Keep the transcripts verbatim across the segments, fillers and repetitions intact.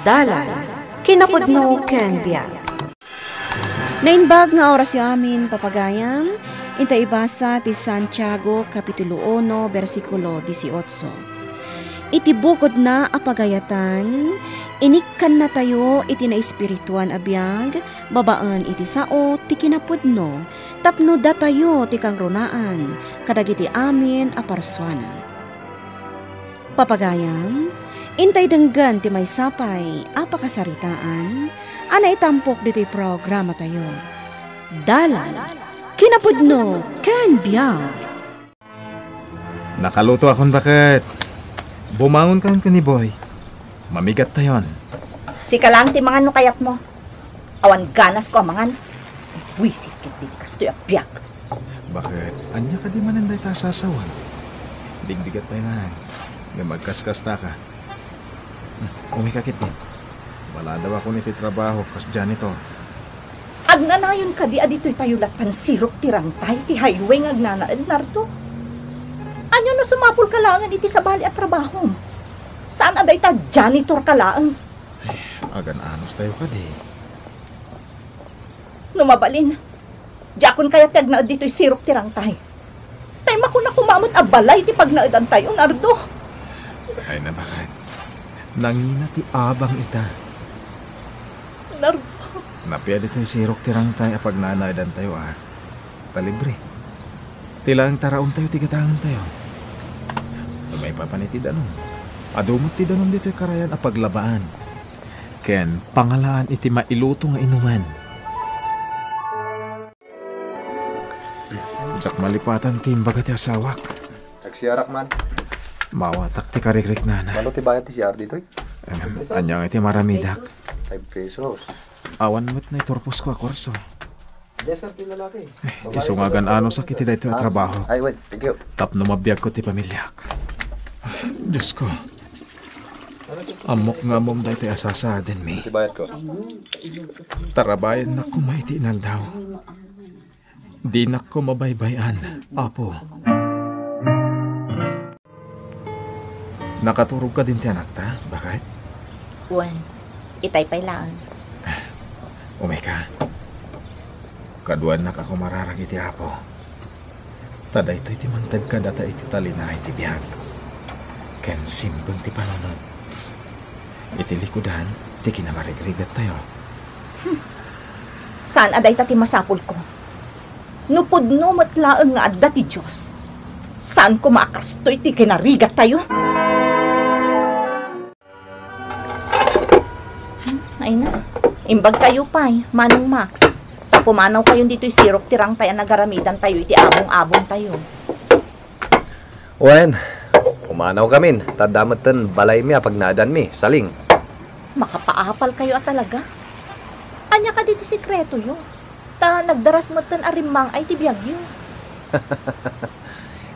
Dalan, kinapudno ken biag. Naimbag nga orasyo amin, papagayam, inta ibasa ti Santiago, Kapitulo uno, bersikulo dieciocho. Iti bukodna a pagayatan, inikkannatayo iti naespirituan a biag babaen iti sao ti kinapudno tapno datayo ti kangrunaan kadagiti amin a parsuana. Papagayam, intay denggen ti maysa pay a pakasaritaan a naitampok ditoy programatayo. Dalan, kinapudno, ken biag. Nakalutoakon, baket. Bumangonkayon ken ni Boy. Mamigattayon. Sika lang ti mangan no kayatmo. Awan ganasko a mangan. Buisit ketdi ti kastoy a biag. Baket, ania kadi manen dayta a sasawem? Bigbigat pay ngarud. Ngem agkaskastaka. Hmm, umay ka ketdin. Maladawakon iti trabaho kas janitor. Agnanayon kadi a ditoytayo latta sirok ti rangtay ti highway nga agnanaed, Nardo? Ania no sumapulka laengen iti sabali a trabahom? Saan a dayta janitorka laeng? Ay, agan-anostayo kadi. No mabalin, diakon kayat ti agnaed ditoy sirok ti rangtay. Tay makuna koma met a balay ti pagnaedantayo, Nardo. Ay, nabakan. Nangina ti abang ita. Nardo. Napia ditoy sirok ti rangtay a pagnanaedantayo, a. Ta libre. Ti laeng taraontayo ti gatangentayo. No maipapan iti danum, adu met ti danum ditoy karayan a paglabaan ken pangalaan iti mailuto nga inuman. Diak malipatan ti imbaga ti asawak. Nagsiarak man. Mawatak ti karikriknana. Mano ti bayad ti C R ditoy? Em, ania nga iti maramidak? Five pesos. Awan met naiturposko a kurso. Yes, sir, ti lalaki. Eh, isu nga agan-anosak iti daytoy a trabaho. Ay, wait, thank you. Tapno mabiagko ti pamiliak. Diosko, ammok nga ammom daytoy a sasaadenmi. Iti bayad ko. Tarabayennak koma iti inaldaw. Dinak koma baybay-an, Apo. Nakaturog kadin ti anakta, baket? Wen, itay pay laeng. Umay ka. Kaduanak a kumararag iti Apo. Ta daytoy ti mangted kadata iti talinaed ti biag ken simbeng ti panunot. Iti likudan ti kinamarigrigattayo. Hmm. Saan a dayta ti masapulko? No pudno met laeng nga adda ti Dios, saan koma a kastoy ti kinarigattayo? Hmm, ay na. Imbagkayo pay, Manong Max. Ta pumanawkayon ditoy sirok ti rangtay a nagaramidantayo iti abong-abongtayo. Wen, pumanawkamin, ta adda metten balaymi a pagnaedanmi, Saling. Makapaapalkayo a talaga. Ania kadi ti sekretoyo? Ta nagdaras metten a rimmang-ay ti biagyo.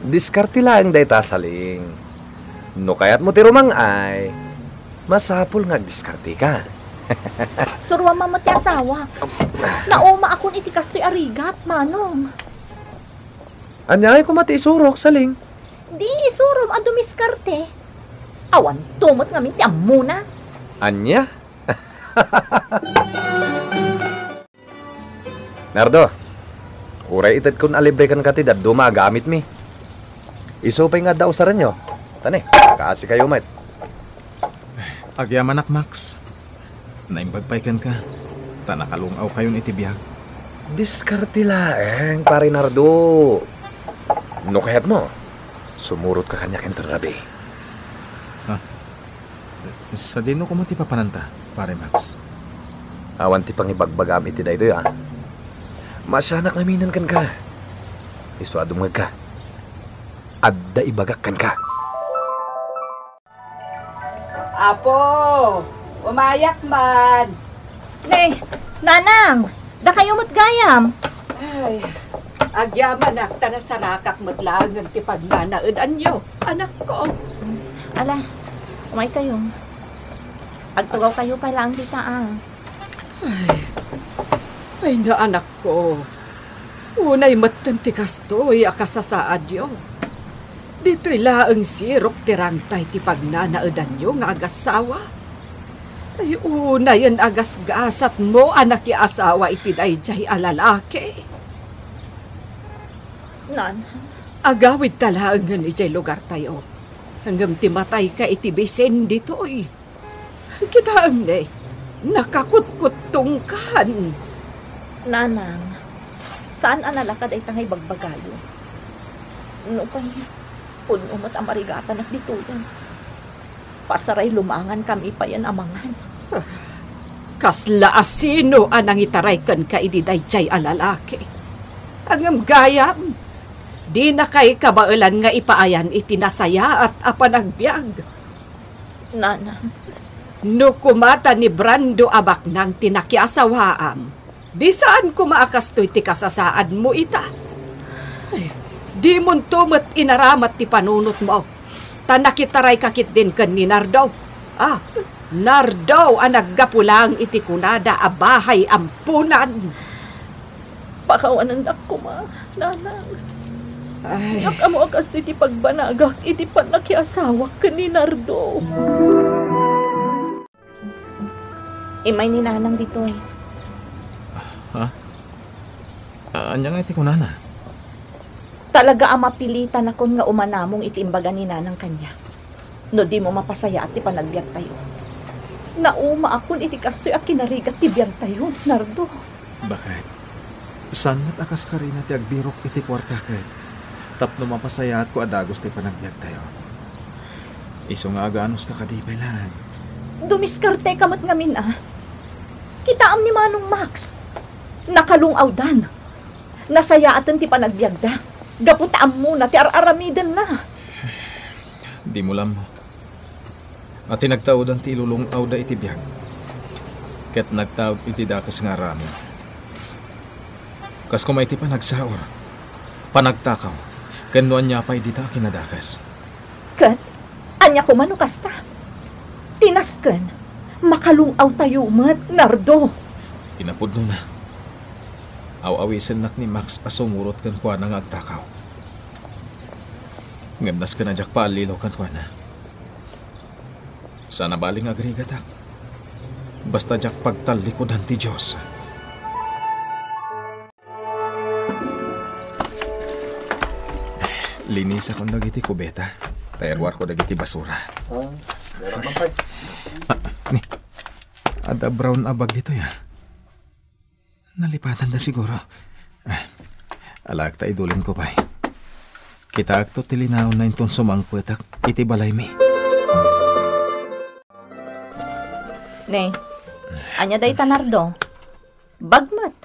Diskarte laeng dayta, Saling. No kayatmo ti rumang-ay, masapul nga agdiskarteka. Suroam met ti asawak. Naumaakon iti kastoy a rigat, Manong. Ania ngay koma ti isurok, Saling? Di isurom a dumiskarte. Awanto met ngamin ti ammona. Ania? Nardo, uray itedkon a libre kenka ti dadduma a gamitmi. Isu pay nga adda usarenyo. Tani, kaasikayo met. Agyamanak, Max. Naimbag pay kenka, ta nakalung-awkayon iti biag. Diskarte laeng, Pare Nardo. No kayatmo, sumurotka kaniak inton rabii. Ha? Sadino koma ti papananta, Pare Max? Awan ti pangibagbagam iti daytoy, a. Maasianak ngaminen kenka. Isu a dumngegka. Adda ibagak kenka. Apo, umayak man. Ne, Nanang, dakayo met gayam. Ay, agyamanak ta nasarakak met laengen ti pagnanaedanyo, anakko. Ala, umaykayo. Agtugawkayo pay laeng dita, a. Ay, ay, naanakko. Unay metten ti kastoy a kasasaadyo. Ditoy laeng sirok ti rangtay ti pagnanaedanyo nga agassawa. Ay, unayen a gasgasatmo a nakiasawa iti daydiay a lalaki. Nan. Agawidta laengen idiay lugartayo. Ngem ti matayka iti bisin ditoy. Kitaem ne, nakakutkuttongkan. Nanang, saan a nalaka dayta nga ibagbagayo. Nupay, pudno met a marigatanak ditoyen. Pasaray lumangan kami payen a mangan. Kasla asino a nangitaray kenka idi daydiay a lalaki? Ngem gayam, dinakay kabaelan nga ipaayan iti nasayaat a panagbiag. Nana. No koma ta ni Brando a baknang ti nakiasawaam, di saan koma a kastoy ti kasasaadmo ita. Ay, dimonto met inaramat ti panunotmo, ta nakitarayka ketdin ken ni Nardo. Ah, Nardo a naggapu laeng iti kunada a bahay amponan. Pakawanennak koma, Nanang. Ay. Diak ammo a kastoy ti pagbanagak iti pannakiasawak ken ni Nardo. Immay ni Nanang ditoy. Ha? A-, ania nga iti kunana? Talaga a mapilitanakon nga umanamong iti imbaga ni Nanang kaniak. No dimo mapasayaat ti panagbiagtayo. Naumaakon iti kastoy a kinarigat ti biagtayo, Nardo. Baket? Saan met a kaskarina ti agbirok iti kuarta ket tapno mapasayaatko a dagus ti panagbiagtayo. Isu nga aganuska kadi pay laeng. Dumiskarteka met ngamin a. Kitaem ni Manong Max. Nakalung-awdan. Nasayaaten ti panagbiagda. Gapu ta ammona ti ar-aramidenna. Dimo la ammo a ti nagtaudan ti ilulung-awda iti biag ket nagtaud iti dakes nga aramid. Kas koma iti panagsaor, panagtakaw, ken no ania pay dita a kinadakes. Ket ania koma no kasta? Ti nasken, makalung-awtayo met, Nardo. Inapudnona, aw-awisennak ni Max a sumurot kenkuana nga agtakaw. Ngem nasken a diak paallilaw kenkuana. Saan a bali nga agrigatak. Basta diak pagtallikudan ti Dios. Linisakon dagiti kubeta, ta iruarko dagiti basura. Ah, meron man pay. Ah, ni, adda brown a bag ditoy, ah. Nalipatanda siguro. Ah, alaek ta idulinko pay. Kitaekto ti linaonna inton sumangpetak iti balaymi. Ne, ania dayta, Nardo? Bag met.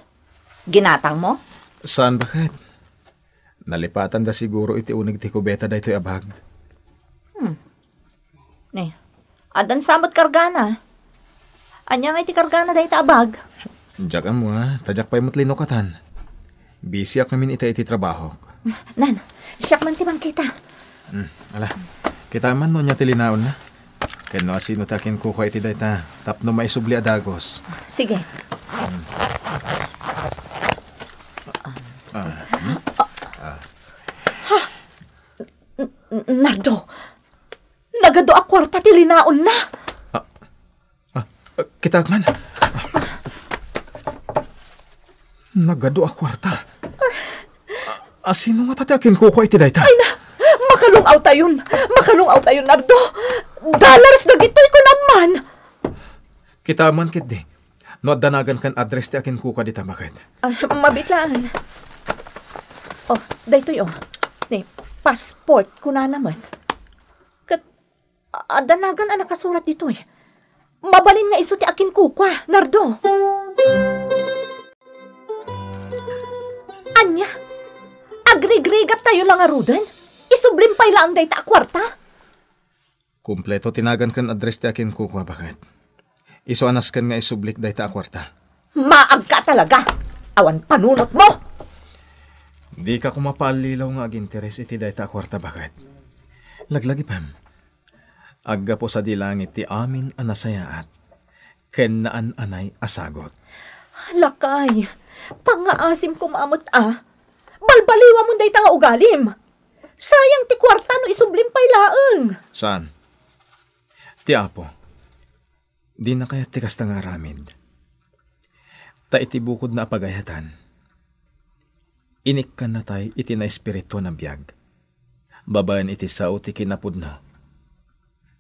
Ginatangmo? Saan, baket? Nalipatanda siguro iti uneg ti kubeta daytoy a bag. Hmm. Ne, addan sa met kargana. Ania nga iti kargana dayta a bag? Diak ammo, ah, ta diak pay met linukatan. Busyak ngamin ita iti trabahok. Nan, siak man ti mangkita. Hmm, ala. Kitaem man no ania ti linaonna. Ken no asino ti akinkukua iti dayta tapno maisubli a dagus. Sige. Hmm. Ah, hmm? Ah. N-, N-, Nardo, nagadu a kuarta ti linaonna. Ah, ah, kitaek man. Nagadu a kuarta. Ah, asino ngata ti akinkukua iti dayta? Ay na, makalung-awtayon. Makalung-awtayon, Nardo. Dollars dagitoy, kunam man. Kitaem man ketdi. No adda nagan ken address ti akinkukua dita, baket? Ah, mabiit laeng. Oh, daytoy, oh. Ni, passport, kunana met. Ket, a-, adda nagan a nakasurat ditoy. Mabalin nga isu ti akinkukua, Nardo. Ania? Agrigrigattayo la ngaruden? Isublim pay laeng dayta a kuarta? Kompleto ti nagan ken address ti akinkukua, baket. Isu a nasken nga isublik dayta a kuarta. Maagka talaga! Awan panunotmo! Dika koma paallilaw nga aginteres iti dayta a kuarta, baket. Laglagipem, aggapu sadi langit ti amin a nasayaat ken naan-anay a sagut. Lakay, pangngaasim koma met a. Balbaliwamon dayta nga ugalim. Sayang ti kuarta no isublim pay laeng. Saan? Ti Apo, Dina kayat ti kasta nga aramid. Ta iti bukodna a pagayatan, inikkannatay iti naespiritu a nabiag, babaen iti sao ti kinapudno,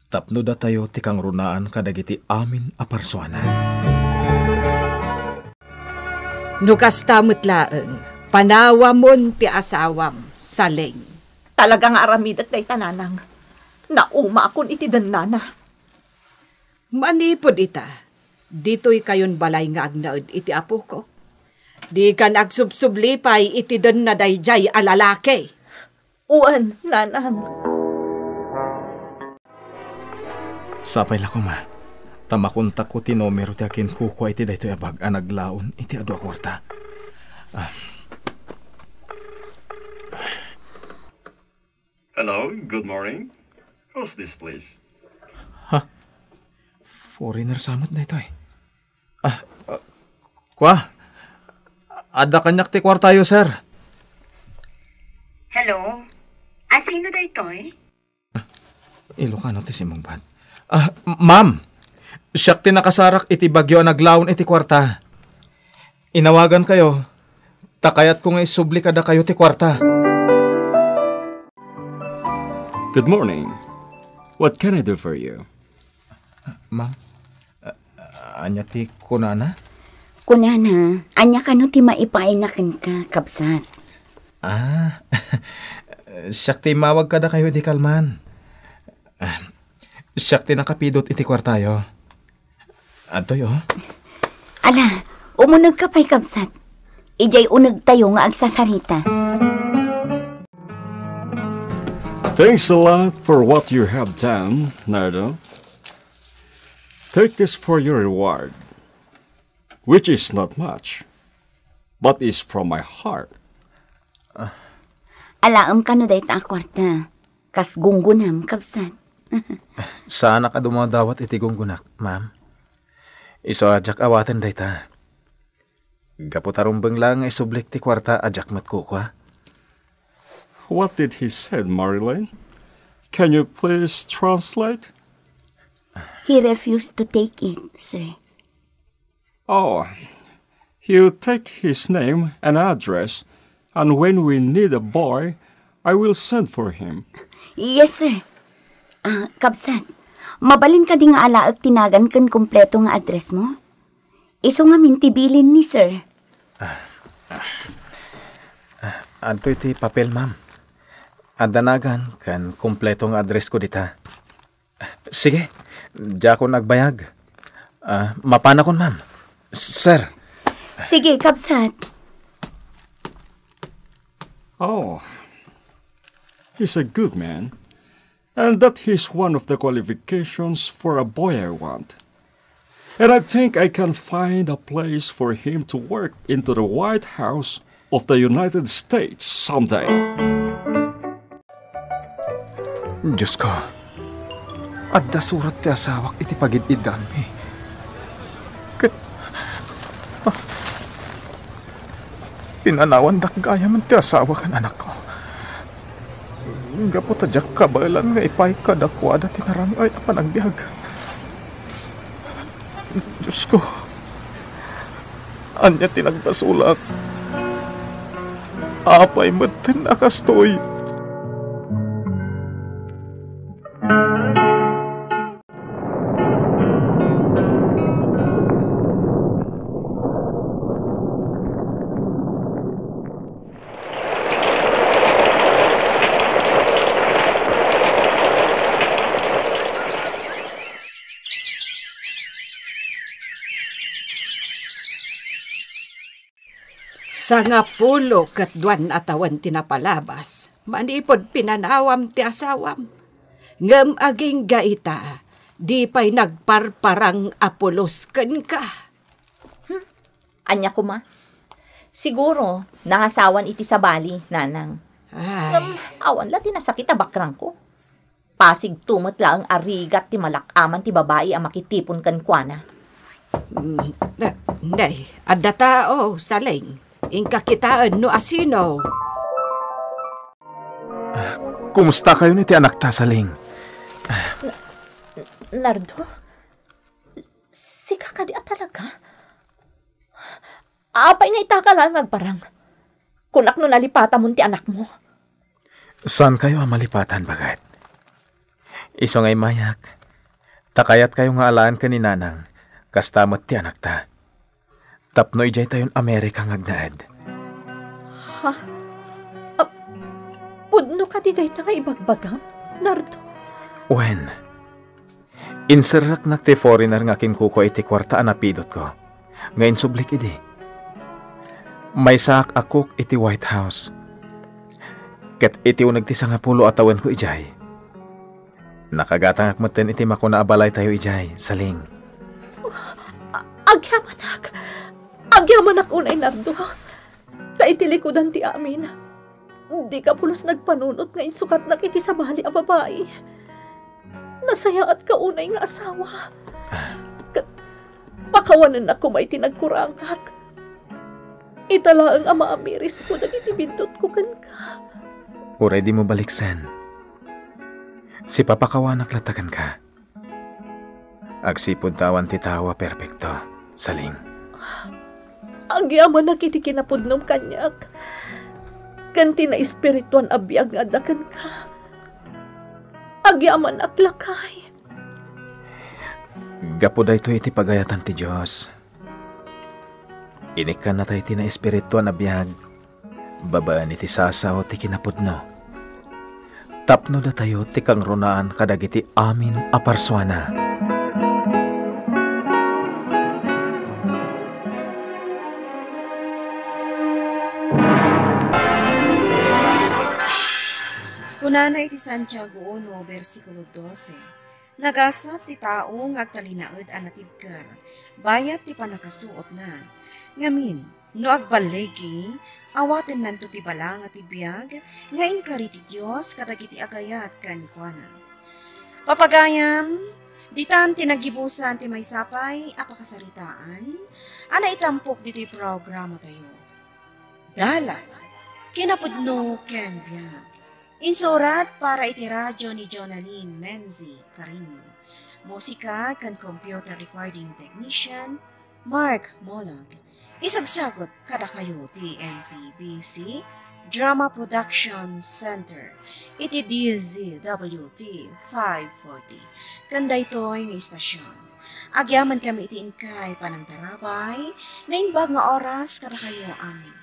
tapno datayo ti kangrunaan kadagiti amin a parsuana. No kasta met laeng, panawamon ti asawam, Saleng. Talaga nga aramidek dayta, nanang. Naumakon iti dennana. Manipud ita, ditoy kayon balay nga agnaed iti apokok. Dikan agsubsubli pay iti denna daydiay a lalaki. Wen, nanang. Sapay la koma, ta makontakko ti numero ti akinkukua iti daytoy a bag a naglaon iti adu a kuarta. Ah. Hello, good morning. Who's this, please? Ha? Foreigner sa met daytoy. Ah, ah, kua? Adda kaniak ti kuartayo, sir. Hello? Ah, sino daytoy? Ilocano ti simmungbat. Ah, ma'am, siak ti nakasarak iti bagyo a naglaon iti kuarta. Inawagankayo, ta kayatko nga isubli kadakayo ti kuarta. Good morning. What can I do for you? Ma'am, ah, ania ti kunana? Kunana, ania kano ti maipaayna kenka, kabsat? Ah, siak ti immawag kadakayo idi kalman. Ah, siak ti nakapidot iti kuartayo. Adtoy, oh. Ala, umunegka pay, kabsat. Idiay unegtayo nga agsasarita. Thanks a lot for what you have done, Nardo. Take this for your reward, which is not much, but is from my heart. Alaem kano dayta a kuarta, kas gunggonam, kabsat. Saanak a dumadawat iti gunggonak, ma'am. Isu a diak awaten dayta. Gapu ta rumbeng laeng nga isublik ti kuarta a diak met kukua. What did he said, Marilyn? Can you please translate? He refused to take it, sir. Oh, you take his name and address, and when we need a boy, I will send for him. Yes, sir. Ah, kabsat, mabalin kadi nga alaek ti nagan ken kompleto nga address mo? Isu ngamin ti bilin ni sir. Adtoy ti papel, ma'am. Adda nagan ken kompleto nga address ko dita. Sige, diakon agbayag. Ah, mapanakon, ma'am. Sir. Sige, kabsat. Oh, he's a good man. And that is one of the qualifications for a boy I want. And I think I can find a place for him to work into the White House of the United States someday. Diosko, adda surat ti asawak iti pagid-iddaanmi. Ket, ah, pinanawandak gayam ti asawa ken anakko. Gapu ta diak kabaelan nga ipaay kadakuada ti narang-ay a panagbiag. Diosko, ania ti nagbasolak? Apay metten a kastoy? Sangapulo ket duan a tawen ti napalabas manipud pinanawam ti asawam. Ngem agingga ita, di pay nagparparang a pulos kenka. Hmm? Ania koma? Siguro, nangasawan iti sabali, nanang. Ay. Ngem, awan la ti nasakit a bakrangko. Pasigto met laeng a rigat ti malak-aman ti babai a makitipon kenkuana. Mm, ne-, ne, adda tao, Saleng. Inka kitaen no asino. Ah, kumusta kayo ni ti anakta, Saleng? Nardo? Apay nga itaka laeng nga agparang? Kunak no nalipatamon ti anakmo. Saankayo a malipatan, baket. Isu nga immayak, ta kayatkayo nga alaen ken ni Nanang, kasta met ti anakta. Tapno idiaytayon Amerika nga agnaed. Ha? Ah, pudno kadi dayta nga ibagbagam, Nardo? Wen, inserreknak ti foreigner nga kinkukua iti kuarta a napidotko, nga insublik idi. Maysaak a cook iti White House. Ket iti uneg ti sangapulo a tawenko idiay, nakagatangak metten iti makuna a balaytayo idiay, Saling. A-, agyamanak. Agyamanak unay, Nardo. Ta iti likudan ti amin, dika pulos nagpanunot nga insukatnak iti sabali a babai. Nasayaatka unay nga asawa. Ah. Ket pakawanennak koma iti nagkurangak. Ita laeng a maamirisko dagiti biddutko kenka. Uray dimo baliksen, sipapakawanak latta kenka. Agsipud ta awan ti tao a perpekto, Saling. Agyamanak iti kinapudnom kaniak, ken ti naespirituan a biag nga adda kenka. Agyamanak, lakay. Gapu daytoy iti pagayatan ti Dios, inikkannata iti naespirituan a biag babaen iti sasao ti kinapudno, tapno datayo ti kangrunaan kadagiti amin a parsuana. Kunana iti Santiago uno, bersikulo dose, "Nagasat ti tao nga agtalinaed a natibker bayat ti pannakasuotna. Ngamin, no agballigi, awatennanto ti bala nga ti biag nga inkari ti Dios kadagiti agayat kenkuana." Papagayam, ditan ti naggibusan ti maysa pay a pakasaritaan a naitampok ditoy programatayo. Dalan, kinapudno ken biag. Insurat para iti radio ni Jonalyn Menzi Cariño. Musika ken computer recording technician, Mark Molog. Isagsagut kadakayo ti M P B C Drama Production Center iti D Z W T five forty. Ken daytoy nga istasyon, agyamankami iti inkay panangtarabay, naimbag nga oras kadakayo amin.